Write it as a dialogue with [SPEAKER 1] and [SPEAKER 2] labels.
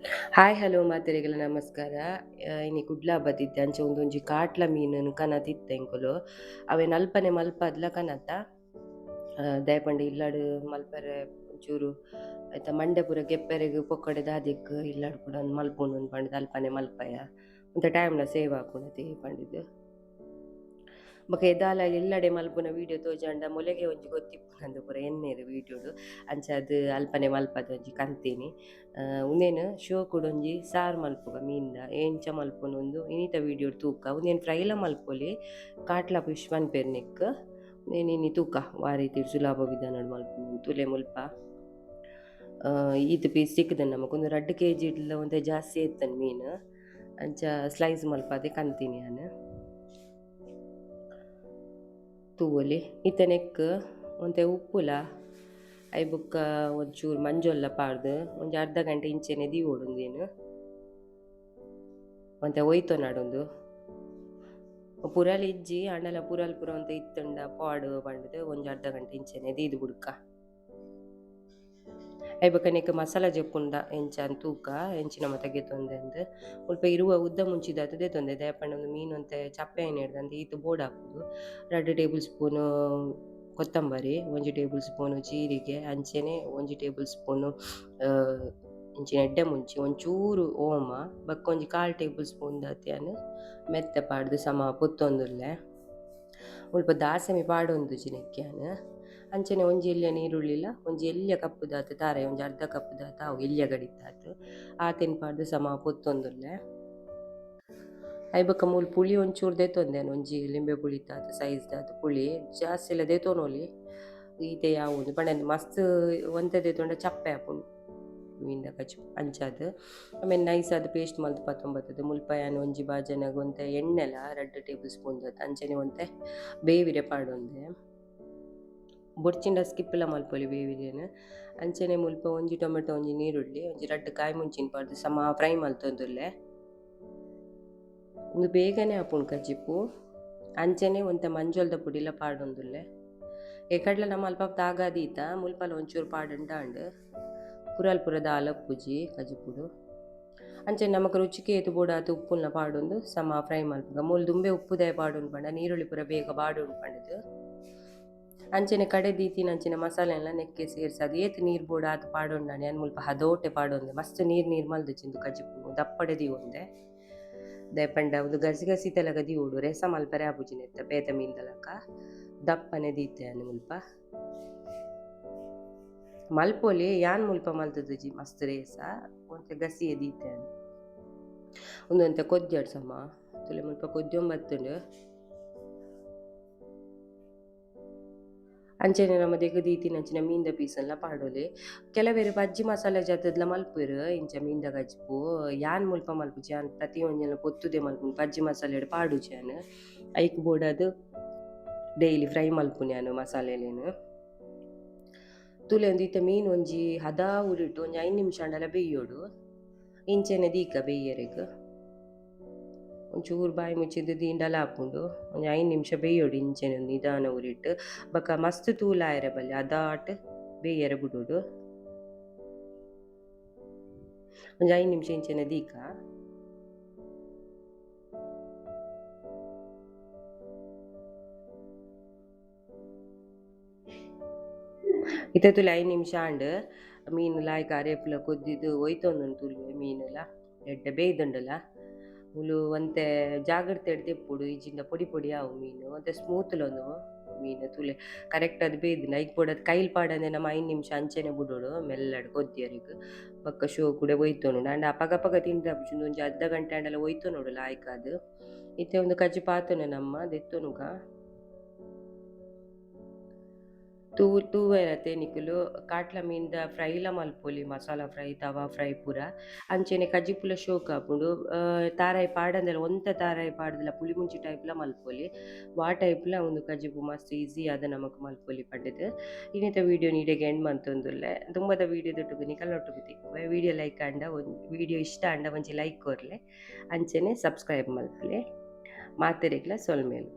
[SPEAKER 1] Hi hello ಮಾತೆರೆಗ್ಲ ನಮಸ್ಕಾರ. ಇನಿ ಕುಡ್ಲ ಬತ್ತಿತ್ತೆ ಅಂಚ ಉಂದೊಂಜಿ ಕಾಟ್ಲ ಮೀನುನು ಕನತಿತ್ತೆ ಎಂಕುಲು ಅವೆನ್ ಅಲ್ಪನೆ ಮಲ್ಪದ್ಲ ಕನತ. ದಾಯೆ ಪಂಡ ಇಲ್ಲಡ್ ಮಲ್ಪರೆ ಒಂಚೂರು ಐತ ಮಂಡೆ ಪೂರ ಗೆಪ್ಪೆರೆಗ್ ಪೊಕ್ಕಡೆ ದಾದೆಕ್ ಇಲ್ಲಡ್ ಪೂರ ಮಲ್ಪುನು ಪಂಡ್ದ್ ಅಲ್ಪನೆ ಮಲ್ಪಯ ಒಂತೆ ಟೈಮ್ ಲ ಸೇವ್ ಆಪುಂಡು ಪಂಡ್ದ್. ಬೊಕ ಎದಾಲ ಇಲ್ಲಡೆ ಮಲ್ಪುನ ವೀಡಿಯೋ ತೋಜಾಂಡ ಮೊಲೆಗೆ ಒಂಜಿ ಗೊತ್ತಿಪ್ಪುನಂದು ಪೂರ ಎನ್ನೇರು ವೀಡಿಯೋಡು ಅಂಚಾದ್ ಅಲ್ಪನೆ ಮಲ್ಪದ ಒಂಜಿ ಕಂತೀನಿ. ಉಂದೆನ್ ಶೋಕುಡೊಂಜಿ ಸಾರ್ ಮಲ್ಪುಗ ಮೀನ್ದ ಎಂಚ ಮಲ್ಪುನು ಉಂದು ಇನಿತ ವೀಡಿಯೋಡ್ ತೂಕ. ಉಂದೆನ್ ಫ್ರೈಲ ಮಲ್ಪೊಲಿ ಕಾಟ್ಲ ಫಿಶ್ ಪನ್ಪೆರ್ ನೆಕ್ಕ್. ಉಂದೆನ್ ಇನಿ ತೂಕ ವಾ ರೀತಿ ಸುಲಭ ವಿಧಾನಡ್ ಮಲ್ಪುನು ತುಲೆ ಮುಲ್ಪ. ಈತ್ ಪೀಸ್ ತಿಕ್ಕುದು ನಮಕ್ ಉಂದು 2 ಕೆಜಿ ಇಡ್ಲ ಒಂತೆ ಜಾಸ್ತಿ ಇತ್ತನ್ ಮೀನ್ ಅಂಚ ಸ್ಲೈಸ್ ಮಲ್ಪದೆ ಕಂತೀನಿ ಯಾನ್. ತೂವೊಲಿ ಇತ್ತೆ ನೆಕ್ಕ್ ಒಂತೆ ಉಪ್ಪುಲ ಐ ಬೊಕ್ಕ ಒಂಚೂರು ಮಂಜೊಲ್ಲ ಪಾಡ್ದ್ ಒಂಜಿ ಅರ್ಧ ಗಂಟೆ ಇಂಚೆನೆ ದೀವೊಡು ಉಂದೆನ್. ಒಂತೆ ಒಯ್ತೊನಡುಂದು ಪುರಲ್ ಇಜ್ಜಿ ಆಂಡಲ ಪುರಲ್ ಪೂರ ಒಂತೆ ಇತ್ತುಂಡ ಪಾಡ್ ಪಂಡ್ದ್ ಒಂಜಿ ಅರ್ಧ ಗಂಟೆ ಇಂಚೆನೆ ದೀದ್ ಬುಡ್ಕ. ಐ ಬೊಕ್ಕ ನೆಕ್ಕ್ ಮಸಾಲ ಜೆಪ್ಪುಂಡ ಎಂಚ ತೂಕ ಎಂಚಿನ ಮಾತ ಗೆತೊಂದೆಂದ್. ಮುಲ್ಪ 20 ಉದ್ದ ಮುಂಚಿದಾತ್ ದೆತೊಂದೆ ದಾಯೆ ಪಂಡ ಉಂದು ಮೀನ್ ಒಂತೆ ಚಪ್ಪೆ ಆಯಿನೆಡ್ದ್ ಈತ್ ಬೋಡಾಪುಂಡು. 2 ಟೇಬಲ್ ಸ್ಪೂನ್ ಕೊತ್ತಂಬರಿ, 1 ಟೇಬಲ್ ಸ್ಪೂನ್ ಜೀರಿಗೆ, ಅಂಚೆನೆ 1 ಟೇಬಲ್ ಸ್ಪೂನ್ ಇಂಚಿನ ಎಡ್ಡೆ ಮುಂಚಿ, ಒಂಚೂರು ಓಮ, ಬೊಕ್ಕ ಒಂಜಿ 1/4 ಟೇಬಲ್ ಸ್ಪೂನ್ ದಾತ್ ಯಾನ್ ಮೆತ್ತೆ ಪಾಡ್ದ್ ಸಮ ಪೊತ್ತೊಂದುಲ್ಲೆ. ಮುಲ್ಪ ದಾಸೆಮಿ ಪಾಡೊಂದುಜಿ ನೆಕ್ಕ್ ಯಾನ್. ಅಂಚೆನೆ ಒಂಜಿ ಎಲ್ಯ ನೀರುಳ್ಳಿಲ ಒಂಜಿ ಎಲ್ಯ ಕಪ್ಪು ದಾತ್ ತಾರೆ ಒಂಜಿ ಅರ್ಧ ಕಪ್ಪು ದಾತ್ ಅವು ಎಲ್ಯ ಗಡಿತಾತ್ ಆತೆನ್ ಪಾಡ್ದ್ ಸಮ ಪೊತ್ತೊಂದುಲ್ಲೆ. ಐ ಬೊಕ್ಕ ಮೂಲು ಪುಳಿ ಒಂಚೂರು ದೆತೊಂದೆ ಒಂಜಿ ಲಿಂಬೆ ಪುಳಿತಾತ್ ಸೈಜ್ ದಾತ್ ಪುಳಿ ಜಾಸ್ತಿ ಎಲ್ಲ ದೆತೊನೊಲಿ ಈತೆ ಯಾವೊಂದು ಪಂಡ ಮಸ್ತ್ ಒಂತೆ ದೆತೊಂಡ ಚಪ್ಪೆ ಆಪುಂಡು ಮೀನ್ದ ಕಜಿಪು ಅಂಚಾದ್. ಆಮೇಲೆ ನೈಸ್ ಆದ್ ಪೇಸ್ಟ್ ಮಲ್ತ್ ಪತ್ತೊಂಬತ್ತದು ಮುಲ್ಪ ಯಾನ್ ಒಂಜಿ ಬಾಜನಗ್ ಒಂತೆ ಎಣ್ಣೆಲ 2 ಟೇಬಲ್ ಸ್ಪೂನ್ ದಾತ್ ಅಂಚೆನೆ ಒಂತೆ ಬೇವಿರೆ ಪಾಡೊಂದೆ. ಬೊಡ್ಚಿಂಡ ಸ್ಕಿಪ್ ಲ ಮಲ್ಪೊಲಿ ಬೇವಿರೆನ್. ಅಂಚೆನೆ ಮುಲ್ಪ ಒಂಜಿ ಟೊಮೆಟೊ ಒಂಜಿ ನೀರುಳ್ಳಿ ಒಂಜಿ 2 ಕಾಯಿ ಮುಂಚಿನ ಪಾಡ್ದ್ ಸಮ ಫ್ರೈ ಮಲ್ತೊಂದುಲ್ಲೆ. ಉಂದು ಬೇಗನೆ ಆಪುಂಡು ಕಜಿಪು. ಅಂಚೆನೆ ಒಂತೆ ಮಂಜೊಲ್ದ ಪೊಡಿಲ ಪಾಡೊಂದುಲ್ಲೆ. ಎಕಡ್ಲ ನಮ ಅಲ್ಪ ತಾಗಾದೀತ ಮುಲ್ಪಲ ಒಂಚೂರು ಪಾಡಂಡ ಆಂಡ್ ಪುರಲ್ ಪೂರ ದಾಲ ಉಪ್ಪುಜಿ ಕಜಿಪುಡು. ಅಂಚೆನೆ ನಮಕ್ ರುಚಿಗೆ ಏತ್ ಬೋಡಾತ್ ಉಪ್ಪುಲ್ನ ಪಾಡೊಂದು ಸಮ ಫ್ರೈ ಮಲ್ಪುಗ. ಮೂಲು ದುಂಬೆ ಉಪ್ಪುದಾಯ ಪಾಡೊಂದು ಪಂಡ ನೀರುಳ್ಳಿ ಪೂರ ಬೇಗ ಬಾಡೊಂಡು ಪಂಡುದು. ಅಂಚೆನೆ ಕಡೆ ದೀತಿನ ಅಂಚಿನ ಮಸಾಲೆಲ್ಲ ನೆಕ್ಕೆ ಸೇರ್ಸಾದ್ ಏತ್ ನೀರ್ ಬೋಡಾತ್ ಪಾಡೊಂಡಾಂಡ್ ಯಾನ್ ಮುಲ್ಪ ಹದೋಟೆ ಪಾಡೊಂದೆ. ಮಸ್ತ್ ನೀರ್ ನೀರ್ ಮಲ್ದುಜಿ ಉಂದು ಕಜಿಪು ದಪ್ಪಡೆ ದೀವೊಂದೆ. ದಾಯೆ ಪಂಡ ಉಂದು ಗಸಿ ಗಸಿ ತಲಕ ದೀವೊಡು ರೆಸ ಮಲ್ಪರೆ ಆಪುಜಿ ನೆತ್ತ ಬೇತೆ ಮೀನ್ದಲಕ ದಪ್ಪನೆ ದೀತೆ ಯಾನ್ ಮುಲ್ಪ. ಮಲ್ಪೊಲಿ ಯಾನ್ ಮುಲ್ಪ ಮಲ್ತುದುಜಿ ಮಸ್ತ್ ರೇಸ ಒಂತೆ ಗಸಿಯೇ ದೀತೆ ಯಾನ್. ಉಂದು ಒಂತೆ ಕೊದ್ಯಡ್ ಸಮ ತುಲೆ ಮುಲ್ಪ ಕೊದ್ಯೊಂಬತ್ತುಂಡು. ಅಂಚೆನೆ ನಮ ದೆಗ್ ದೀತಿನ ಅಂಚಿನ ಮೀನ್ದ ಪೀಸನ್ಲ ಪಾಡೊಲಿ. ಕೆಲವೆರ್ ಬಜ್ಜಿ ಮಸಾಲೆ ಜತ್ತದ್ಲ ಮಲ್ಪುವೆರ್ ಇಂಚ ಮೀನ್ದ ಕಜಿಪು. ಯಾನ್ ಮುಲ್ಪ ಮಲ್ಪುಜಿ ಯಾನ್ ಪ್ರತಿ ಒಂಜೆನ್ಲ ಪೊತ್ತುದೆ ಮಲ್ಪುನು ಬಜ್ಜಿ ಮಸಾಲೆಡ್ ಪಾಡುಜಿ ಯಾನ್. ಐಕ್ ಬೋಡಾದ್ ಡೈಲಿ ಫ್ರೈ ಮಲ್ಪುನು ಯಾನ್ ಮಸಾಲೆಲೆನ್. ತುಲೆ ಉಂದು ಇತ್ತೆ ಮೀನ್ ಒಂಜಿ ಹದ ಉರಿಟ್ ಒಂಜಿ 5 ನಿಮಿಷ ಆಂಡಲ ಬೇಯೋಡು. ಇಂಚೆನೆ ದೀಕ ಬೇಯರೆಗ್. ಒಂಚೂರು ಬಾಯಿ ಮುಚ್ಚಿದ್ ದೀಂಡಲ ಆಪುಂಡು. ಒಂಜಿ 5 ನಿಮಿಷ ಬೇಯೋಡು ಇಂಚೆನೆ ನಿಧಾನ ಉರಿಟ್. ಬೊಕ್ಕ ಮಸ್ತ್ ತೂಲ ಆಯೆರೆ ಬಲ್ಲಿ ಅದಾಟ್ ಬೇಯರೆ ಬುಡೊಡು. ಒಂಜಿ 5 ನಿಮಿಷ ಇಂಚೆನೆ ದೀಕ. ಇತ್ತೆ ತುಲೆ 5 ನಿಮಿಷ ಆಂಡ್. ಮೀನ್ ಲಾಯ್ಕ್ ಅರೇಪುಲ ಕೊದ್ದಿದ್ ಒಯ್ತೊಂದುಂಡು ತುಲೆ ಮೀನುಲ ಎಡ್ಡೆ ಬೇಯ್ದುಂಡುಲ. ಮೂಲು ಒಂತೆ ಜಾಗ್ರತೆ ದೆಪ್ಪೊಡು ಇಜ್ಜಿಂಡ ಪೊಡಿ ಪೊಡಿ ಆವು ಮೀನು ಒಂತೆ ಸ್ಮೂತ್ ಲ ಉಂದು ಮೀನು ತೂಲೆ ಕರೆಕ್ಟ್ ಆದ್ ಬೇಯ್ದುಂಡು. ಐಕ್ ಬೋಡಾದ್ ಕೈಲ್ ಪಾಡಂದೆ ನಮ 5 ನಿಮಿಷ ಅಂಚೆನೆ ಬುಡೊಡು ಮೆಲ್ಲಡ್ ಕೊದ್ಯರೆಗ್. ಬೊಕ್ಕ ಶೋಕುಡೆ ಒಯ್ತೊನೊಡು ಆಂಡ ಅಪಗಪಗ ತಿಂದ್ರೆ ಆಪುಜಿ ಉಂದು ಒಂಜಿ ಅರ್ಧ ಗಂಟೆ ಆಂಡಲ ಒಯ್ತೊನೊಡು ಲಾಯ್ಕಾದ್. ಇತ್ತೆ ಉಂದು ಕಜಿಪು ಆತುಂಡು ನಮ್ಮ ದೆತ್ತೊನುಗ. ತೂವೆರತೆ ನಿಕುಲು ಕಾಟ್ಲ ಮೀನ್ದ ಫ್ರೈಲ ಮಲ್ಪೊಲಿ ಮಸಾಲ ಫ್ರೈ ತವಾ ಫ್ರೈ ಪೂರ. ಅಂಚೆನೆ ಕಜಿಪುಲ ಶೋಕ್ ಆಪುಂಡು. ತಾರಾಯಿ ಪಾಡಂದೆಲ ಒಂತೆ ತಾರಾಯಿ ಪಾಡ್ದಲ ಪುಳಿ ಮುಂಚಿ ಟೈಪ್ಲ ಮಲ್ಪೊಲಿ. ವಾ ಟೈಪ್ಲ ಉಂದು ಕಜಿಪು ಮಸ್ತ್ ಈಸಿ ಆದ್ ನಮಕ್ ಮಲ್ಪೊಲಿ ಪಂಡುದು. ಇನಿತ ವೀಡಿಯೋನ್ ಇಡೆಗ್ ಎಂಡ್ ಮಂತೊಂದುಲ್ಲೆ. ದುಂಬದ ವೀಡಿಯೋದೊಟ್ಟುಗು ನಿಕಲ್ನೊಟ್ಟುಗು ತಿಕ್ಕುವೆ. ವೀಡಿಯೋ ಲೈಕ್ ಆಂಡ ವೀಡಿಯೋ ಇಷ್ಟ ಆಂಡ ಒಂಜಿ ಲೈಕ್ ಕೊರ್ಲೆ. ಅಂಚೆನೆ ಸಬ್ಸ್ಕ್ರೈಬ್ ಮಲ್ಪುಲೆ. ಮಾತೆರೆಗ್ಲ ಸೊಲ್ಮೆಲು.